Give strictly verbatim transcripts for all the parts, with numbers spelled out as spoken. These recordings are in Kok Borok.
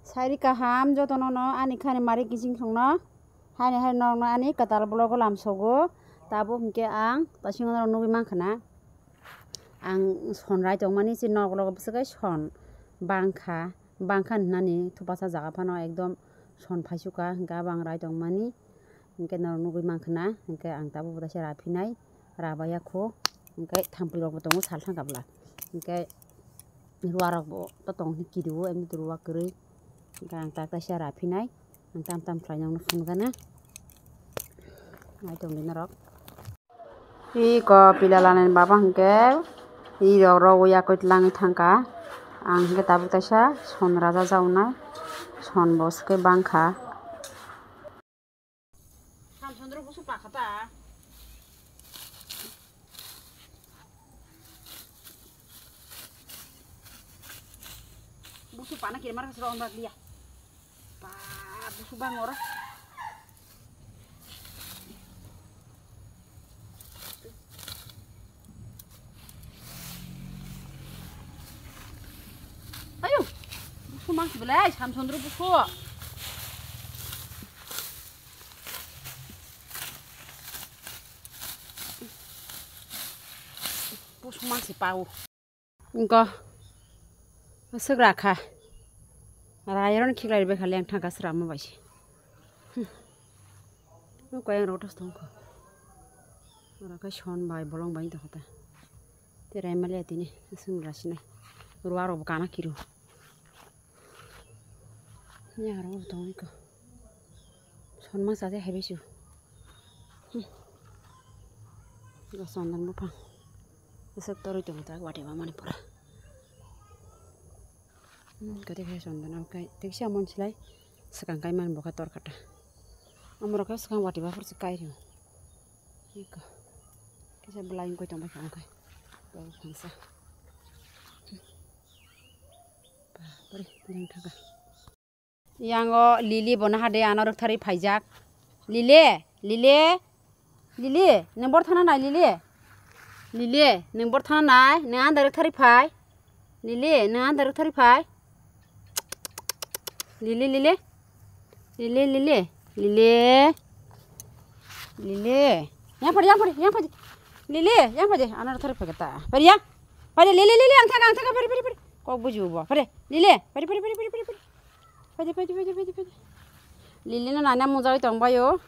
Sairi kaham jotono no ani khani mari kiching songno. Haini hai norokno ani kwtal vlog o lamsogo. Tabuk hinkhe ang tasingo norok nugwi mankha na. Ang son rai tongmani se nok logo bwswk kai son bangkha, bangkha hinani thupasa jaga phano ekdom son phaisukha, hinkhe abo ang rai tongmani. Hinkhe norok nugwi mankha na, hinkhe ang tabuk bo taisa raphinai, rabaiya kho, hinkhe thampui rokbo tongo sal thangkha bwla. Hinkhe ruwa rokbo to tong kiri o, emni ruwa kwrwi. Hinkhe ang tak taisa raphinai, ang tam tam khlai nokno phunukgana. Nai tongdi norok. Iko pilalani baba hinkhe i rok rogo yakoi tlangwi thangkha. Ang hinkhe tabuk taisa son raja jaunai, son bo swkhe bangkha. Samsondro busu pakha ta. Busu pana kiri mara kasro ombak liya. Ba, busu bang oro. Ayo, busu mang si belai, Samsondro busu. Busu mang si pao. Engko swk rakha. Rayaroni khiklai bai kha lengthang kha sramo bai se. Hmm. Koi ang rotos tongkho. Oro khe son bai bolong bai tongkho ta. Terai mali atini swng rasinai. Ruwa rok bo kana kiru. Yang rok tongkho. Son mangsa se haibai su. Hmm. Ga sondan buphang. Aswk toroi tongo ta wati ba mani pura. Hmm, kati khai sondan am kai. Teksa mon silai. Swkang kai man bokha tor kata. Amoro khe swkang wati ba phursi kai rio. Iko. Kisa belai koi tong bai kha am kai. Bau phangsa. Hmm. Ba, bari, leng thaga. Yango lili bo naha de ano rwktharwi phaijak. Lili, lili, lili, nwng bor thana nai lili. Lili, nwng bor thana nai, nwng andar rwktharwi phai. Lili, nwng andar rwktharwi phai. Lili, lili. Lili, lili. Lili. Lili. Yang phadi, yang phadi, yang phadi. Lili, yang phadi. Ano rwktharwi phai kata. Phadi yang. Phadi, lili, lili, ang thaka, ang thaka, phadi, phadi, phadi. Kok buji bo. Phadi, lili. Phadi, phadi, phadi, phadi, phadi, phadi. Phadi, phadi, phadi, phadi, phadi. Lili no nana mujai tong bayo.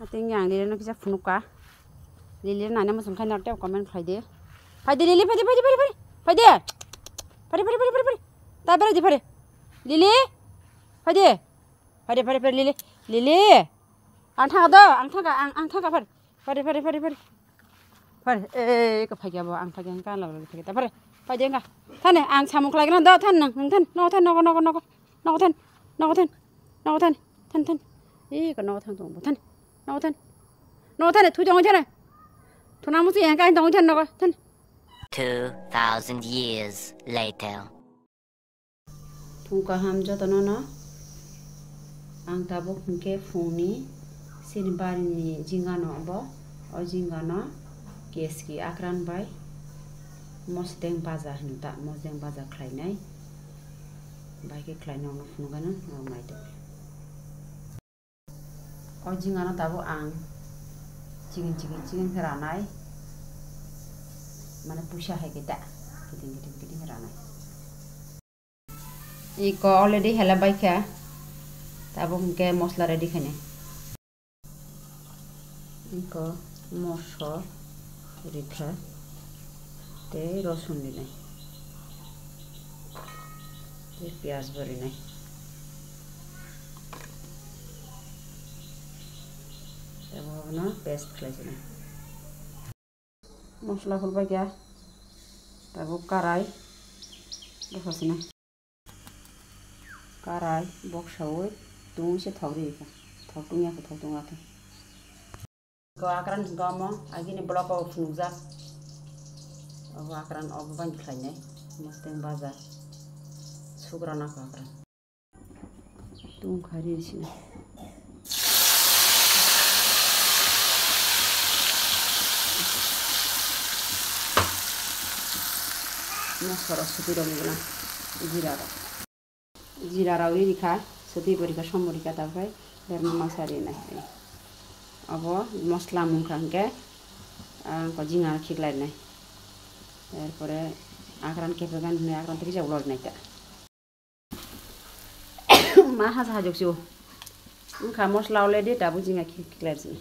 Ating yang lili no kisa phunuk ka. Lili no nana musung khai norte comment khlai de. Phadi, lili, phadi, phadi, phadi, phadi. Phadi. Phadi, phadi, phadi, phadi, phadi. Ta bere di phadi. Lili. Phadi. Phadi, phadi, phadi, lili. Lili. Ang thaka do, ang thaka, ang, ang thaka phadi. Phadi, phadi, phadi, phadi. Phadi, eh, ka phagya bo, ang phagya ka la la phagya ta phadi. Phadi nga. Thane, ang samung khlai gana do, than nang, nang than, no than, no, no, no, no, than, no than, no than, than, than. Eh, ka no than tong bo, than, no than. No than, thu jong than. Thuna musi yang ka tong than no than. Two thousand years later. Phung kaham jotono no. Ang tabuk hinkhe phungni chini barini jingano bo, o jingano keski akran bai mosdeng baja hino ta, mosdeng baja khlainai. Bai khe khlainai, ono phunukgano norok naitokdi. O jingano tabuk ang chikon chikon chikon khe ranai, mane puisa hai khe ta, kiting kiting kiting khe ranai. Iko already hela bai kha, tabuk hinkhe mosla ready khainai. Iko moso rikha, tei rosun rinai, tei piyaj bo rinai. Tei abono paste khlai sinai. Mosla hurbai kha, tabuk karai bwsa sinai. Karai boksaui tungwi se thok ri kha. Thok tungya khe thok tungya khe. Ko akran hwnkhe omo agini block o phunukjak. Obo akran obo bai khlainai. Mosdeng baja. Sugrana kho akran. Tungkha ri sini. Mosla rok suti rok ni gana. Jira rok. Jira rok ri rikha, sotwi bo rikha, som bo rikha, ta khe berma masa rinai. Abo mosla mungkha hinkhe, ah, ko jinga khiklainai. Erpore akran kepegani hinwi akran tei kisa ulo rinai ta. Ma hasa hajok sio. Wngkha mosla already, tabuk jinga khe-, khe-, khe-,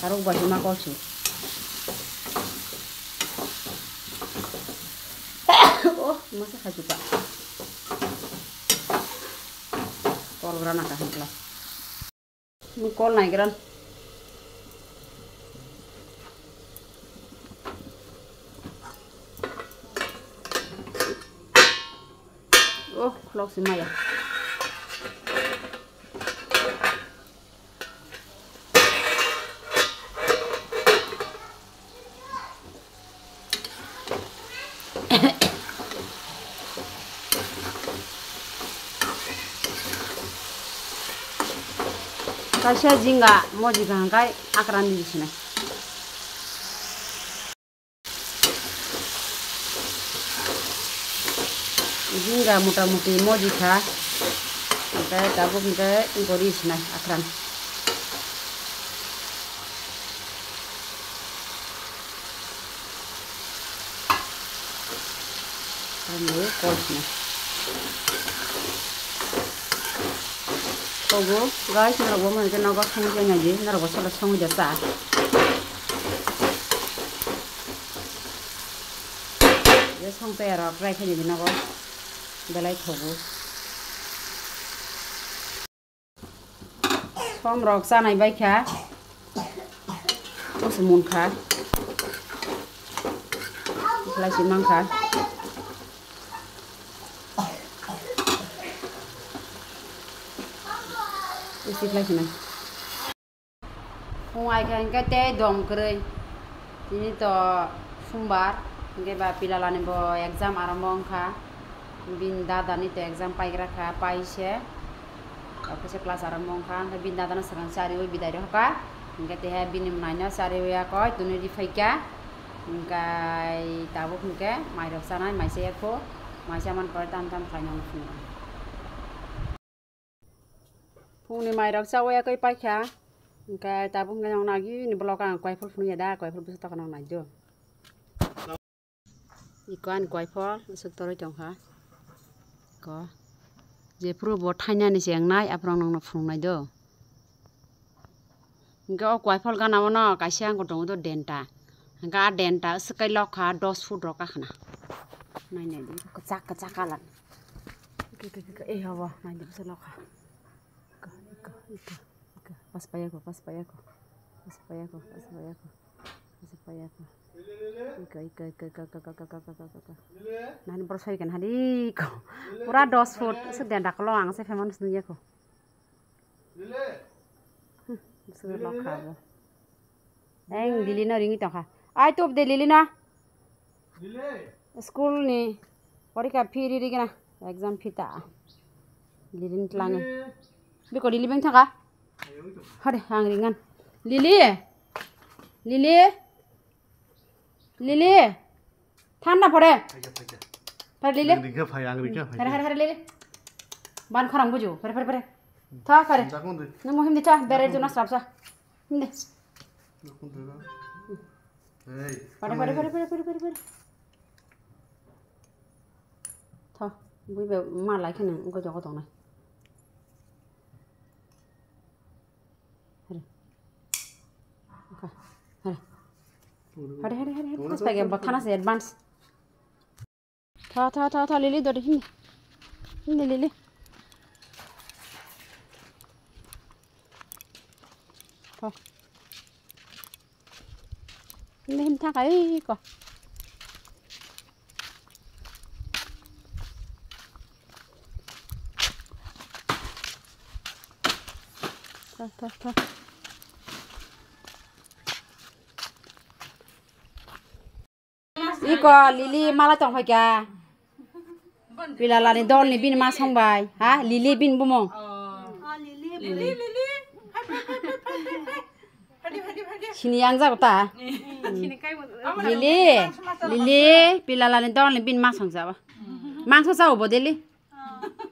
Harok bai ma kol si. Oh, masa khajuka. Kol gra na kaham kla. Kol nai gran. Oh, khulok si maya. Kaisa jinga moji kaham khai akran di sinai. Jinga mota moti moji kha, hingke tabuk hingke gori sinai akran. Ani kol sini. Togo, guys, norok bo mangke nogo songwi khe nai di, norok bo salo songwi da ta. Je song tei aro try khe nai di nogo, belai togo. Som rok chanai bai kha. Oso mun kha. Khlai si mang kha. Isi khlai si nai. Phung ai kha hingke tei dom kwrwi. Tini to sumbar, hingke ba pilalani bo exam arambo wngkha. Bini dadani to exam paigra kha, pai se. Office class arambo wngkha, hingke bini dadano swkang chariwi bidai rwkha. Hingke teha bini mwnaino chariwi akoi twnwi ri phaikha. Hingke tabuk hingke mairok chanai maisa yakho. Maisa man pore tam tam khlaina wngkha phungo. Phungni mairok chawi yakoi paikha. Hingke tabuk hingke nang nagi ni block ang koiphol phunukya da, koiphol bwswk tokon nang naijo. Iko ani koiphol bwswk toroi tongkha. Iko jephuru bo thainani chengnai, aphuru nangno phunuknai do. Hingke o koiphol gana o no kaisa ang tongo do denta. Hingke a denta swkai lokha dos foot rok kakhna. Nai nai di, kwchak kwchak kalar. Iko, iko, iko, iko, eh, hawa, nai di, bwswk lokha. Iko, iko, iko, iko. Pas payako, pas payako. Pas payako, pas payako. Pas payako. Iko, iko, iko, iko. Nani borok soi kan hadi iko. Pura dos foot. Se denda kolo ang se famous nung yako. Suru lokha bo. Eng Lili no ringwi tongkha. Ai tup de Lili no. School ni porikha phi ri ri gana. Exam phi ta. Lili ni tlangi. Biko Lili beng thangkha. Hare ang ringan. Lili. Lili. Lili. Thanda pore. Phaikha, phaikha. Pare Lili. Ang rikha phai, ang rikha phai. Hare hare hare Lili. Ban khorang buju. Pare pare pare. Tha pare. Jakon de. Nang mohim di tha. Bere juna srap sa. Hinde. Jakon de. Hey. Pare pare pare pare pare pare pare. Tha. Bui be ma lai khene go jogo tongnai. Hare. Okay. Hare. Hare, hare, hare, hare. Pas pai ge, bothana se advance. Tha, tha, tha, tha, Lili, dori, hindi. Hindi, Lili. Tha. Hindi, hindi, tha, kai ko. Tha, tha, tha. Iko Lili mala tong phaikha. Pilalani dolni bini ma songbai. Ha? Lili bini bumung. Lili, Lili. Sini yang jago ta. Lili, Lili, pilalani dolni bini ma song jaba. Mangso sao bo daily.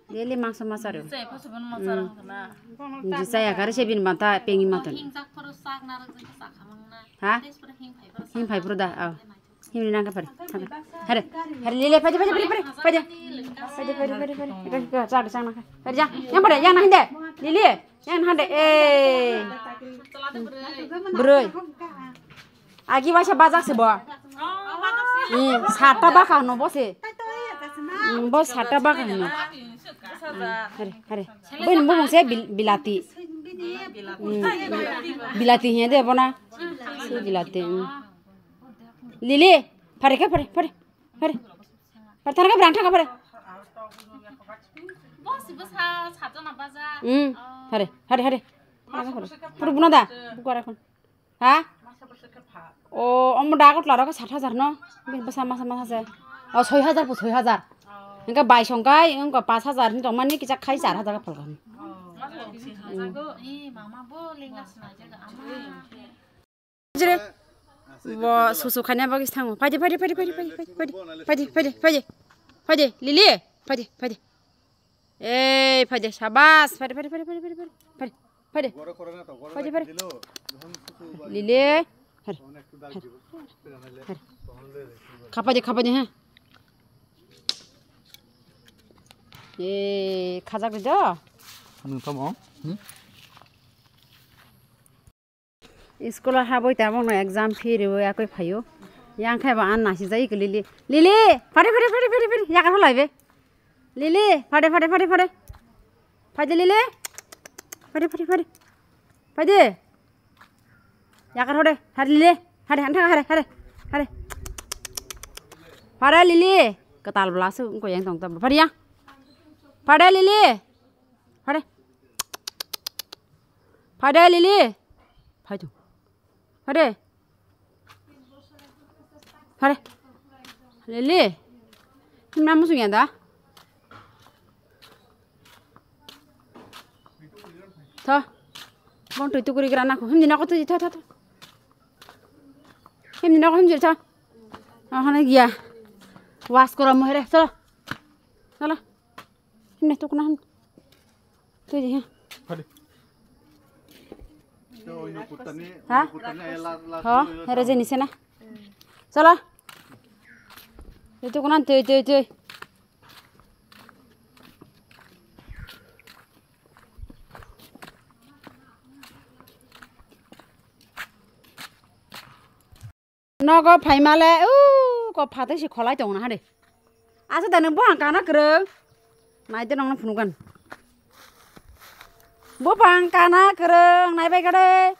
Daily mangso ma charo. Jisai phasubon ma charo hwnkhana. Jisai akar se bini banta pengi ma ton. Hingjak phuru sak naro jikhe sakhamang na. Ha? Tei phuru hing phai phuru hing phai phuru da. Aw. Himni nangkha phari. Hare. Hare Lili phai phai phai phai phai. Phai phai phai phai phai. Chak chak na. Phai ja. Yang pada yang na hinde. Lili. Yang na hinde. Eh. Broi. Agi waisa bajak se bo. Hmm, sata baka hwno bo se. Hmm, bo sata baka hwno. Hare, hare. Bo ni bumung se bil-, bilati. Hmm, bilati hiya de bona. Se bilati. Hmm. Lili, phare kha, phare, phare, phare. Phare thang kha, phare thang kha, phare. Hmm, hare, hare, hare. Phuru buna da, bukara khon. Ha? O, omo da Agartala rok sat hajar no. Bini bwsa masa masa se. O, soi hajar po soi hajar. Hingke bai songkai, hingke pas hajar ni tongmani kisa khai char hajar ka phalka. Jere. Bo susu khanya bagwi thango. Phaidi, phaidi, phaidi. Phaidi, phaidi, phaidi. Phaidi, Lili. Phaidi, phaidi. Ei, phaidi, sabas. Phaidi, phaidi, phaidi. Phaidi, phaidi. Phaidi, phaidi. Lili. Hari. Hari. Hari. Khapaidi, khapaidi, ha. Ei, khajak di do. Nung tamo? Hmm? School o habwi tabokno exam fee riwi yakwi phaio. Yang khe ba an nasijak iko Lili. Lili! Phari, phari, phari, phari, phari. Yakar holai be. Lili! Phari, phari, phari, phari. Phaidi Lili. Phari, phari, phari. Phaidi. Yakar hore. Hari Lili. Hari, antha hari, hari. Hari. Phari Lili. Kwtal bwla se wngkha yang tong tong. Phari ya. Phari Lili. Phari. Phari Lili. Phai tu. Phai de. Phai de. Lili. Himna musung ya da. Tho. Bong tui tukuri gra na ko. Himni na ko tui tho tho tho. Himni na ko himni tho. Ah, hana gya. Was kora mo here. Chalo. Chalo. Himne tukuna him. Tui di ha. Hadi. Ha? Ho, here je nise na. Chalo. Tui tukuna tui tui tui. Nogo phaimale, u, ko phatwi se kholai tongo na hade. Asa da nang buphang kana kwrwng. Nai de nang phunukgan. Buphang kana kwrwng, nai bai kade.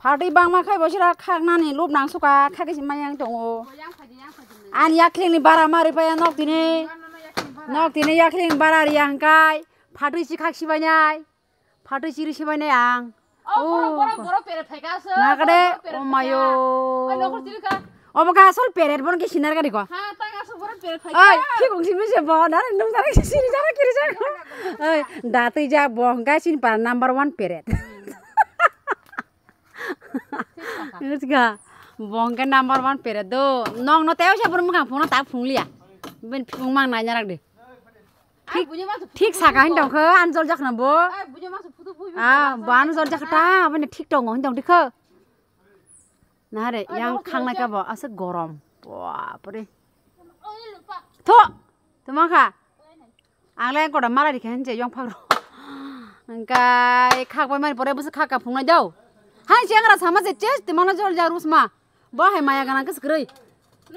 Phatwi bangma khai bo sira khaknani lub nang suka, khakhe se mayang tongo. Ani yakhlingni bara ma ripaya nok tini. Nok tini yakhlingni bara riya hangkai. Phatwi si khak sibainai. Phatwi chiri sibainai ang. Oh, borok, borok, borok peret phaikha aswk. Nakade, borok peret phaikha. Omayo. Oi, nokol chiri kha. Obo kha asol peret, bono khe sinar gari ko. Ha, tang aswk borok peret phaikha. Oi, thik wng simi se bo, nang nung jara siri jara kiri jara. Oi, datwi jak bo, hwnkhe chini para number one peret. Wngkha, bo hwnkhe number one peret do. Nokno tei oisa borok mwkhang phunukno tak phunukliya. Bini phunuk mang naina rak di. Thik, thik saka hin tongkho, ani jol jakna bo. Ah, bo ani jol jakha ta, aboni thik tongo hin tong dikho. Nahare, yang khangnai ka bo, ase gorom. Bapre. Tho, tuma kha. Ang le koda mala rikha hinje yong phagro. Hingkai khak bai mani pore busu khak ka phungnai do. Hai si angra sama je ches te mano jol ja rusma. Bo hai maya gana kis kroi.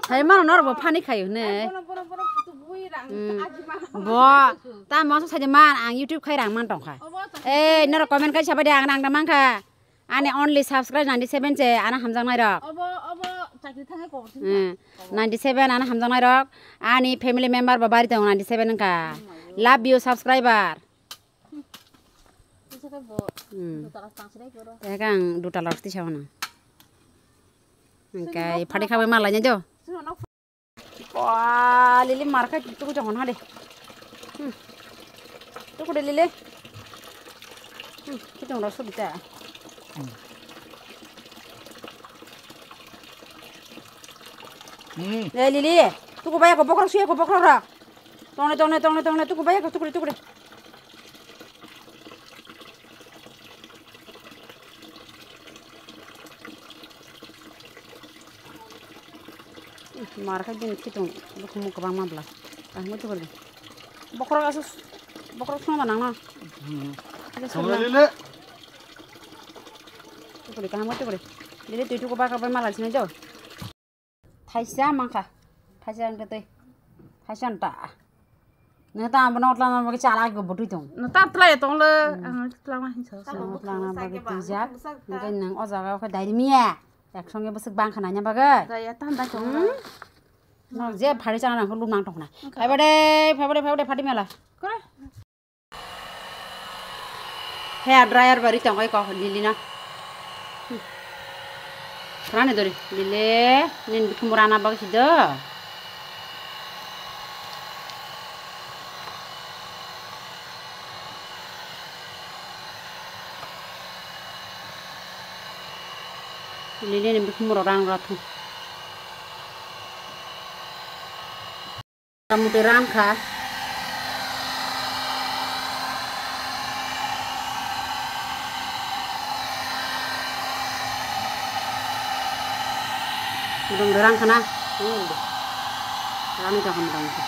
Hai mano nor bo phani khayo ne. Bono, bono, bono, putu bui rang. Hmm. Aji mano. Bo ta mo sa je man ang YouTube khai rang man tong kha. Obo sa. Eh, nor comment khai sabai de ang nang da man kha. Ani only subscribe ninety seven se ana hamjaknai rok. Obo, obo, chakri thangwi kobor sini. Hmm. Ninety seven ana hamjaknai rok. Ani family member bo bari tongo ninety seven wngkha. Love you subscriber. Kisa khe bo Hmm. Dutala tang sinai koro. Tei khe ang dutala rok tisa wana. Hingkai phadi khabai ma lainai do. Sino nok Wah, lili market tuku jangan hade. Hmm. Tuku de lili. Hmm, kita udah sudah. Hmm. Eh, lili. Tuku banyak kok bokrok suya kok bokrok ra. Tongne, tongne, tongne, tongne. Tuku banyak kok tuku de, tuku de. Mar khai din khitung, bukhumuk kwbangma bwla. Kaham tukuli. Bokhorok aswk, bokhorok songma nangno. Hmm. Aswk songma. Songma lele. Tukuli, kaham tukuli. Lele twi tuku baka bai mala sinai do. Thaisa mangkha. Thaisa ang twi. Thaisa anta. Nang ta abono tlang bagwi chala go botwi tong. Nang ta tlai tong le, hmm, ang tlang ma hinsa. Nang tlang bagwi twijak. Hingke nang o jaga o khe dairi miya. Ek songe bwswk bang kha naina bagwi. Daya tanda tong. Hmm? Nang je phari chana nang lum nang tong na. Phaiba de, phaiba de, phaiba de, phati mela. Kore. Hair dryer bari tong oi ko lili na. Hmm. Rani dori lili nin bikhum rana bag sido. Lili nin bikhum ro rang ra thu. Mota mota ran kha. Mota mota ran kha na. Ran kha mota mota.